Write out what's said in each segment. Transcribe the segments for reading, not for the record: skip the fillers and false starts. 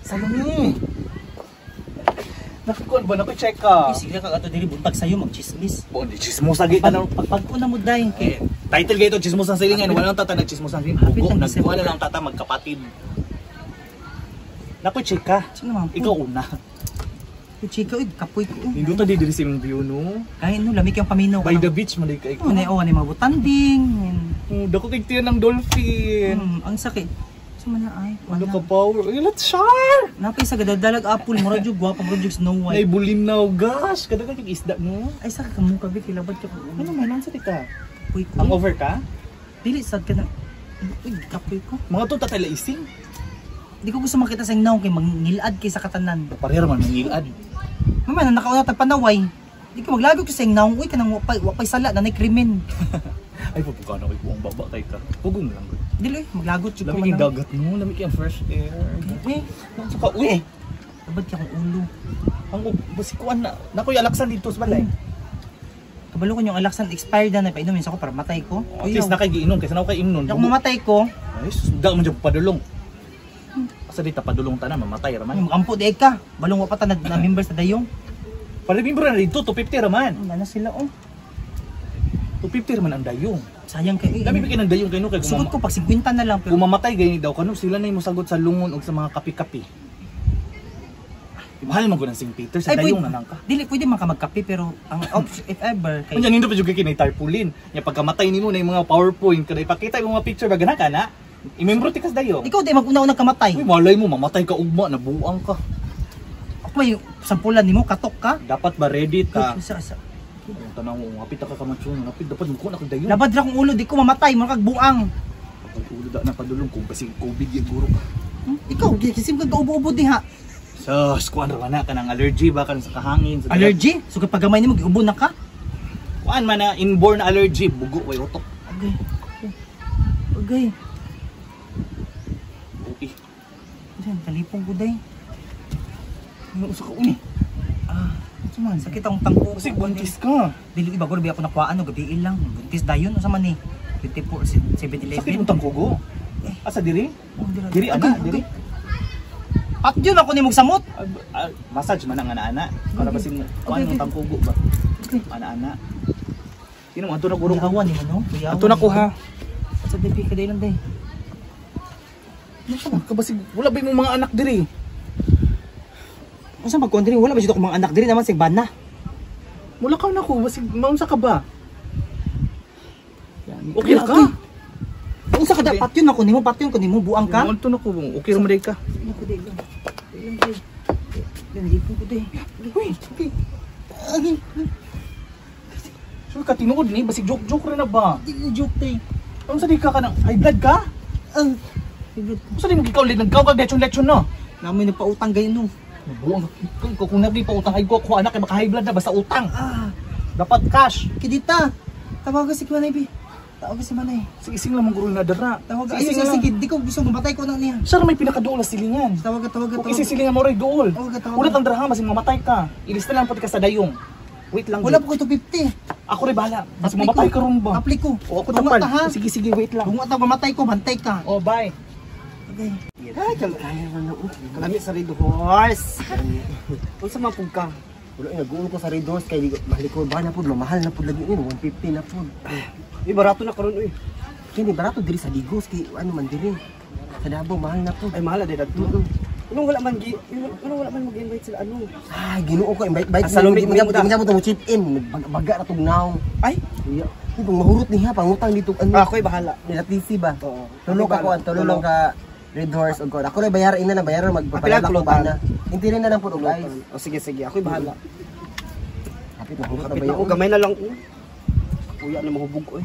Salome. Nakakuan ba? Naku-check ka. Ay, sige ka ato diri buntag sayo magchismis. Bo, di chismosa gid Pag tanong. pagpag na mo day kay Eh, title gay ito, chismosa sa silingan. Wala nang tata nagchismosa sa silingan. Hapit Bugo, ang nagkuha na lang tata magkapatid. Naku-check ka. Sino man po? Ikaw una. Uy, chika, uy, kapoy ko. Uy. Nindot na di diri sa imong view, no? Kain no, lamig yung paminaw. By the beach, malay ka Oh, na oh, mga butanding. Oh, dako kay tiyan ng dolphin. Ang sakit. Sa man na ay, Ano wala. ka power? Ay, let's shark! Napay sa gadadalag apple, mura jud gwapa, mura jud Snow Nay White. bulinaw, gosh! Kada kag isda mo. Ay sa ka mo kabi kilabad ka ko. Ano man nansa ti ka? Kapoy ko. Ang over ka? Dili sad ka na. Uy, kapoy ko. Mga to tatay laising. Di ko gusto makita sa ingnaw kay mangilad kay sa katanan. Pareha man mangilad. Mama na nakauna tag panaway. Di ko maglago ko sa ingnaw, uy kanang wapay sala na krimen. Ay, pagkano kay buong baba kay ka. Pugong lang. Gud. Dili uy, maglagot jud ko Lamig man. yung dagat no, lamig yung fresh air. Eh, Nansa ka, uy. labad ka akong ulo. Ang basikuan na. Nakoy alaksan dito sa balay. Kabalo ko yung alaksan expired na painumin sa ko para matay ko. At least na kay giinom kaysa na kay imnon. Kung mamatay ko, Ay, sus, da man jud padulong. Asa di ta padulong tanan mamatay ra ay, man. magampo di ka. Balong wa pa ta na member sa dayong. Para member na dito 250 ra man. Wala na sila oh. 250 ra man ang dayong. Sayang kay. Lami pa kay ng dayong kay no kay Sugod ko pag 50 na lang pero kung mamatay gani daw kano sila na yung mosagot sa lungon og sa mga kapi-kapi. Mahal man gud ang St. Peter sa Ay, dayong na lang ka. Dili pwede man ka magkape pero ang option if ever kay Unya nindot pa jud kay kinay tarpaulin. Nya pagkamatay nimo na yung mga PowerPoint kada ipakita yung mga picture ba gana ka na. I-membro ti kas dayong. Ikaw di maguna-una kamatay. Uy, malay mo mamatay ka ugma nabuang ka. Ako may sampulan nimo katok ka. Dapat ba ready ta? Sa Ang tanaw mo, hapit ka kamatsyon, hapit dapat mo na kag dayon. Labad ra kong ulo di ko mamatay mo kag buang. Pag ulo da na padulong kung basig COVID yung guro ka. Ikaw gisim kag ubo-ubo diha. Sus, kuan ra man na kanang allergy ba kan sa kahangin sa Allergy? So kag paggamay nimo giubo na ka? Kuan man na inborn allergy, bugo way utok. Agay. Agay. Okay. Diyan kalipong ko day. Ano usa ka uni? Ah, unsa man sakit akong tangko. Basig buntis ka. Dili iba guro ako nakuhaan no gabi lang. Buntis dayon unsa man ni? 24 7 Sakit mong tangkugo. Asa diri? Oh, Diri ana, diri. At yun ako ni samot. Ah, ah, massage man ang ana-ana para basin kuan mong tangkugo ba. Ana-ana. Sino mo ato na guro ko? Kuyawan ni mo no? Kuyawan. Ato na ko ha. Sa DP ka day lang day. Ano ka ba? Kabasig wala ba imong mga anak diri? Unsa magkuan diri wala ba jud ako mga anak diri naman sig bana. Mula ka na ko, basig maunsa ka ba? Okay ra ka? Unsa ka dapat yun ako nimo, patyon ko nimo buang ka. Ato na ko, okay ra man day ka. Ako day lang. Day lang day. Day lang ko day. Uy, Okay. Agay. Sure ka tinuod ni basig joke-joke ra na ba? Di joke day. Unsa di ka kanang high blood ka? Ah. High blood. Unsa di mo gikaw nagkaw kag lechon-lechon no? Namoy nagpautang gay no. Buang kung nagdi pa utang ay ko ko anak kay maka high blood na basta utang. Ah, Dapat cash. kidita. Tawagan si Manay bi. Tawagan si Manay. Sige sing lang mong na dara. Tawagan. Sige, Ayun sing lang. sige, di ko gusto mamatay ko na niya. Siya ra may pinakaduol na silingan. Tawagan, tawagan, Kung tawagan. isisilingan mo rin duol. Tawagan, tawagan. Ulat ang daraha basig mamatay ka. Ilista lang pati ka sa dayong. Wait lang. Wala Jud. po ko 250. Ako rin bahala. Basig Apply mamatay ko. ka ron ba? Apply ko. O ako Bunga tapal. ta, ha? Sige sige wait lang. Bunga ta mamatay ko, bantay ka. Oh bye. Okay. Ay, kalami sa Red Horse. Unsa man pud ka? Wala nga guol ko sa Red Horse kay mahal ko ba na pud mahal na pud lagi ni 150 na pud. Uy, barato na karon uy. Kini barato diri sa Digos kay ano man diri. Sa Davao mahal na pud. Ay mahal na dito. Anong wala man gi anong wala man mag-invite sila ano? Ay Ginoo ko invite bite. Ah, Salome, di man mo mo mo chip in baga ra tugnaw. Ay, Iya. Kung mahurot niya pangutang dito ano. ah, ako'y bahala. Nila TC ba? Oo. Tulo ka kuan, tulo lang ka Red Horse og kuan. Ako lang bayaran ina lang bayaran magpapadala ko pulutan? ba na. Intiri na lang pud og ice. O sige sige, ako'y bahala. Kapit mahurot na Kapit ba na ako, yun? gamay na lang oh. Kuya na mahubog oy.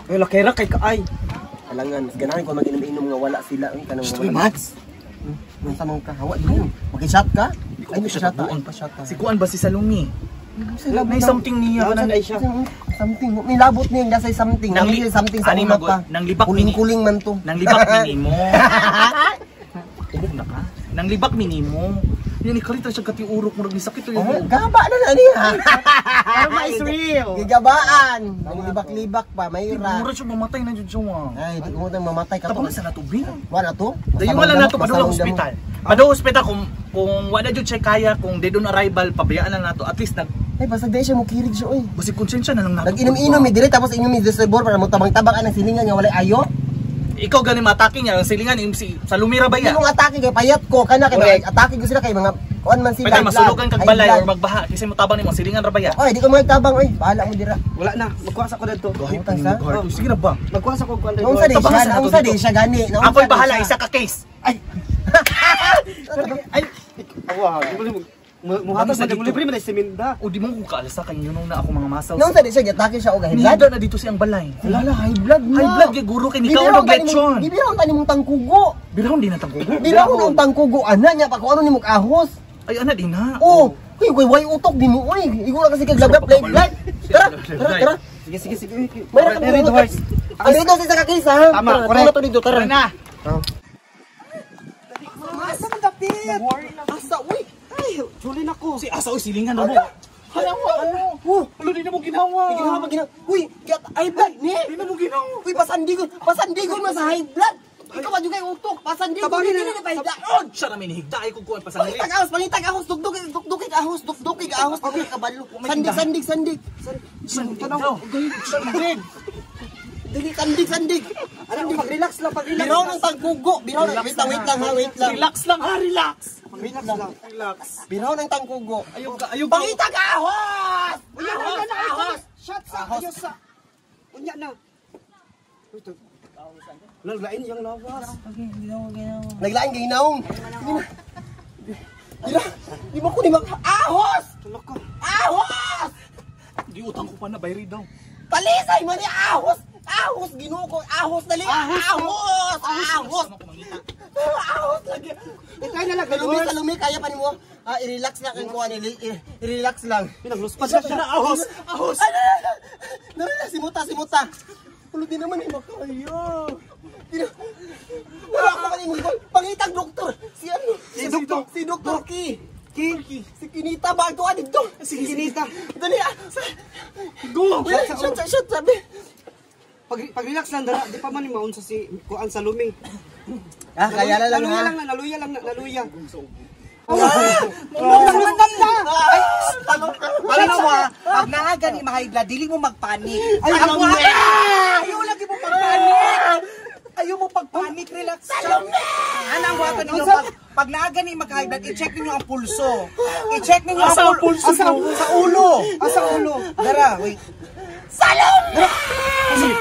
Ay, lakera kay kaay. Alangan, mas ganahan ko mag-inom-inom nga wala sila uy kanang Shh, wala. uy, Mads. Unsa man ka hawa di. Maki-shot ka? Di ko Ay, maki-shot, maki-shot buang. pa shot. Si kuan ba si Salome? May May something niya Naon kanang sa siya? Something. May labot niya yung dasay something. Nang Nang something sa ani una mago- pa. nang libak ni Kuling-kuling man to. Nang libak minimo. Ubog na ka. Nang libak minimo. Yan ni kalita siya katiurok murag ni sakit Oh, gaba na na niya. Karma is real. Gigabaan. Libak-libak pa, mayra. Mura siya mamatay na jud siya. Ay, di ko mo mamatay ka to. Tapos sa natubing. Wala to? Dayon wala na to padung ospital. Padung ospital kung wala jud siya kaya kung dead on arrival pabayaan lang nato at least nag Ay, basag dahil siya mukirig siya, oy. basig konsensya na lang nato. Nag-inom-inom eh, dire tapos inom eh, distribor para mo tabang-tabang ang silingan nga walay ayo. Ikaw gani matake niya ang silingan im si sa Lumira ba ya? Yung atake kay payat ko kana kay Correct. atake ko sila kay mga kuan man sila. Pwede masulugan kag High balay blood. or magbaha kasi mo tabang nimo silingan ra ba ya? Oy, di ko magtabang oy. Bahala mo dira. Wala na, magkuha sa ko dito. Utang sa? Sige na ba? Magkuha sa ko kuan dito. Naunsa di Tabangan siya, sa nato naunsa dito. di siya gani. Naunsa Ako'y di bahala siya. isa ka case. Ay. Ay. Awa, di mo muhatag Ano sa sa dito? libre man ay seminda. O di mo kung kaalsa kay yun na ako mga muscles. Naunsa di siya giatake siya og high blood. Nihida na dito siyang balay. Wala, high blood na. High blood kay guro kay nikaw og lechon. Gibiraw tani mong tangkugo. Birahon din na tangkugo. Biraw ang tangkugo ana niya pa kung ano nimo ahos. Ay ana din na. Oh, kuy kuy way utok di mo oy. Igo na kasi kag lagap live live. Tara, tara, tara. Sige, sige, sige. Mayroon ka Red Horse. Ang dito sa ka case ha. Tama, Tara, correct. tara to dito, tara. Tara na. Asa man dapit? Asa uy. Ay, juli na ko. Si asa oy silingan ra mo. Hala mo. Oh, Alo di na mo ginawa. ginawa pa ginawa. Uy, gat high blood ni. Di na mo ginawa. Uy, pasandigon, pasandigon man sa high blood. Ikaw ba kay utok? Pasandigon Tabangin dili na- na pahigdaon. Siya na may nihigda ay kung kuan pasangili. Pangitag ahos, pangitag ahos, dugdugig, dugdugig ahos, dugdugig ahos, okay kabalo. Sandig, sandig, sandig. Sandig daw. Sandig. Dili, sandig, sandig. Ano, pag-relax lang, pag-relax. Biraw ng tangkugo, biraw ng, wait lang, wait lang ha, wait lang. Relax lang ha, relax. Wait lang. Relax. Biraw ng tangkugo. Ayaw ka, ayaw ka. Pangitag ahos! Unya na, unya na, ahos. Shot sa, ayos sa. Unya na. Naglain yung lawas. Naglaing ginaong. Sige na. Dira, di mo ko ni mak ahos! Tulok ko. Ahos! Di utang ko pa na bayri daw. Talisay man ni ahos! Ahos Ginoo ko, ahos dali. Ahos! Ahos! Ahos! Ano ko mangita? Ahos lagi. Itay na lang, Red Salumi, Horse. salumi, kaya pa nimo. Ah, i-relax lang ang kuan, i-relax lang. Pinagluspad na siya. Ahos, ahos. Ay, ay, ay, ay. Nari simuta, simuta. Ulo di naman eh, makaya. Di na. Wala ko kanimo gol. Pangitag doktor. Si ano? Si doktor. Si Doktor Ki. Ki. Si Kinita ba ito dito? Si Kinita. Dali ah. Go! Wala, shot, shot, shot, sabi. Pag-relax lang dara, di pa man ni maunsa si kuan sa luming. Ah, kaya na lang Naluya ha. lang na, naluya lang na, naluya. Nagluspad na. Ay, alam mo ah, pag naa gani ma-high blood, dili mo magpanic. Ay, Ang salome! Ayaw lagi mo pagpanic. Ayaw mo pagpanic, relax. Salome! Ano ang buhaton ninyo? Pag naa gani mag-high blood, i-check ninyo ang pulso. I-check ninyo Asa ang ang pulso Asa sa ulo. Asa ulo. Dara, wait. Salome!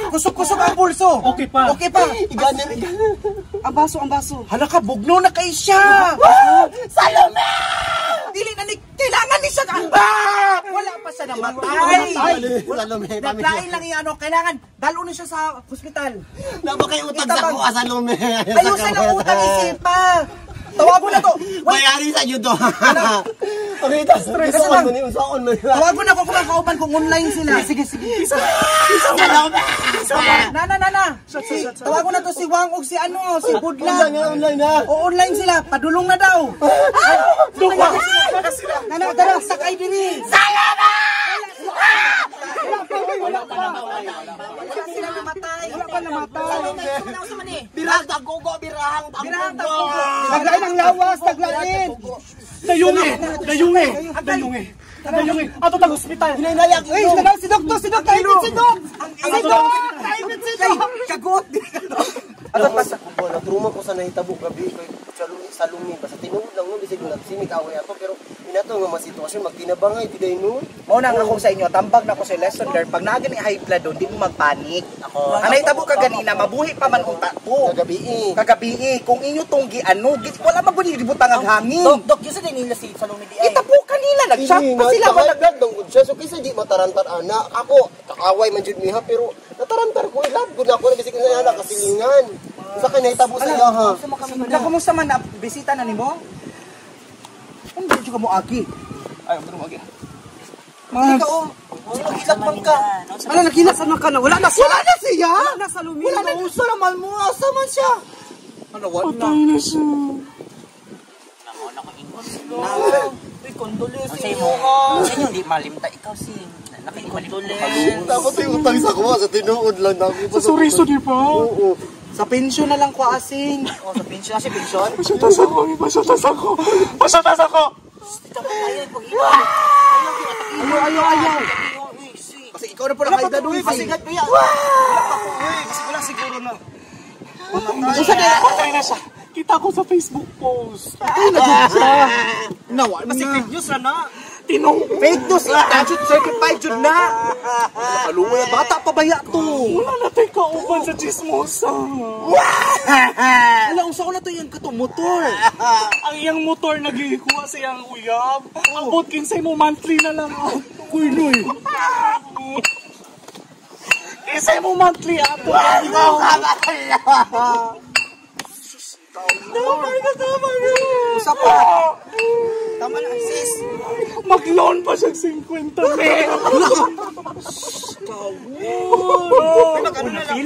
Kusog-kusog ang pulso. Okay pa. Okay pa. Iganan, iganan. Ang baso, ang baso. Hala ka, bugno na kay siya. Salome! Dili na ni, kailangan ni siya ka. Wala pa siya namatay. Salome, Naglain lang yung ano, kailangan, dalo na siya sa hospital. Naba kay utang sa Itabang. kuha, Salome. Ayusin ang utang isipa. Tawagon na to. Wait, Bayari sa inyo to. Okay, ito. Stress. Kasi lang. Usaon man. tawagon na ko kung makauban kung online sila. Sige, sige. Salome! Na, na, na, na. Tawagon na to si Wang og si ano, si Online Budlan. na, online na. O online sila, padulong na daw. Duwa. Na, na, dara, sakay diri. Wala pa. Wala sila namatay. Wala pa namatay. Birahang tangkugo, birahang Birahang tangkugo. tangkugo. Naglain ang lawas, naglain. Dayungi, dayungi, dayungi. Dayungi. Ato tag ospital. Hinahinayag Uy, tanaw si Doktor, si Dok, taibit si Dok. Si Dok, taibit si Dok. Kagot. Ato pa sa kubo, natruma ko sa nahitabo gabi kay salumi salumi ba sa tinuod lang no bisag nagsimig away ato pero inato nga mga sitwasyon magtinabangay giday no. Mao na nga ako sa inyo, tambag na ko sa lesson learned. Pag naa gani high blood doon, di mo magpanik. Ako. Anay tabo ka ganina, mabuhi pa man unta ko. Kagabi eh. Kagabi eh, kung inyo tong giano, wala man gud gibutang ang hangin. Dok, dok, yun sa din nila si Salome di ay. Itapo kanila, nag-chat pa sila. Wala blood dong gud siya. So kaysa di matarantar ana. Ako kaaway man jud miha pero natarantar ko love gud ako na bisag na ana kasilingan. Sa kay nahitabo sa iya ha. Na kumusta man na bisita na nimo? Ano jud ka mo agi? Ay, mo agi. Mga oh, Nagilak man ka. Ano, nagilas ano ka na? Wala na siya. Wala na siya. Wala na sa lumi. Wala na uso naman mo. Asa man siya? Ano wala na. Nauna ko ingon. Uy, condolence sa inyo ha. Sa inyo, di malimta ikaw si. Condolence. Dapat yung utang sa kuha sa tinuod lang na ako. Sa Suriso, di ba? Oo. Sa pensyon na lang ko asing. Oh, sa pensyon na si pensyon. Pasyutas ako, pasyutas ako. Pasyutas ako! Ayaw, pag-iwan. Ayaw, ayaw, ayaw. Uy, si. Kasi ikaw na po nakahida doon. Pasigat ko yan. Wala pa ko, uy. Kasi wala siguro na. Usa na. Patay na siya. Kita ko sa Facebook post. Patay na jud siya. Nawa Kasi na. fake news na na. Tinong. Fake news, statute certified jud na. Nakaluoy, bata pa baya to. Wala na tayo kauban sa chismosa. Wala, unsa ko na to yung kato motor. Ang iyang motor nagikuha sa iyang uyab. Ang bot kinsay mo monthly na lang. Kuy noy. Kinsay mo monthly ato. Tama na, tama na. Usa pa. Tama na sis. Mag-loan pa siya 50 mil. Ay, mag-ano na lang.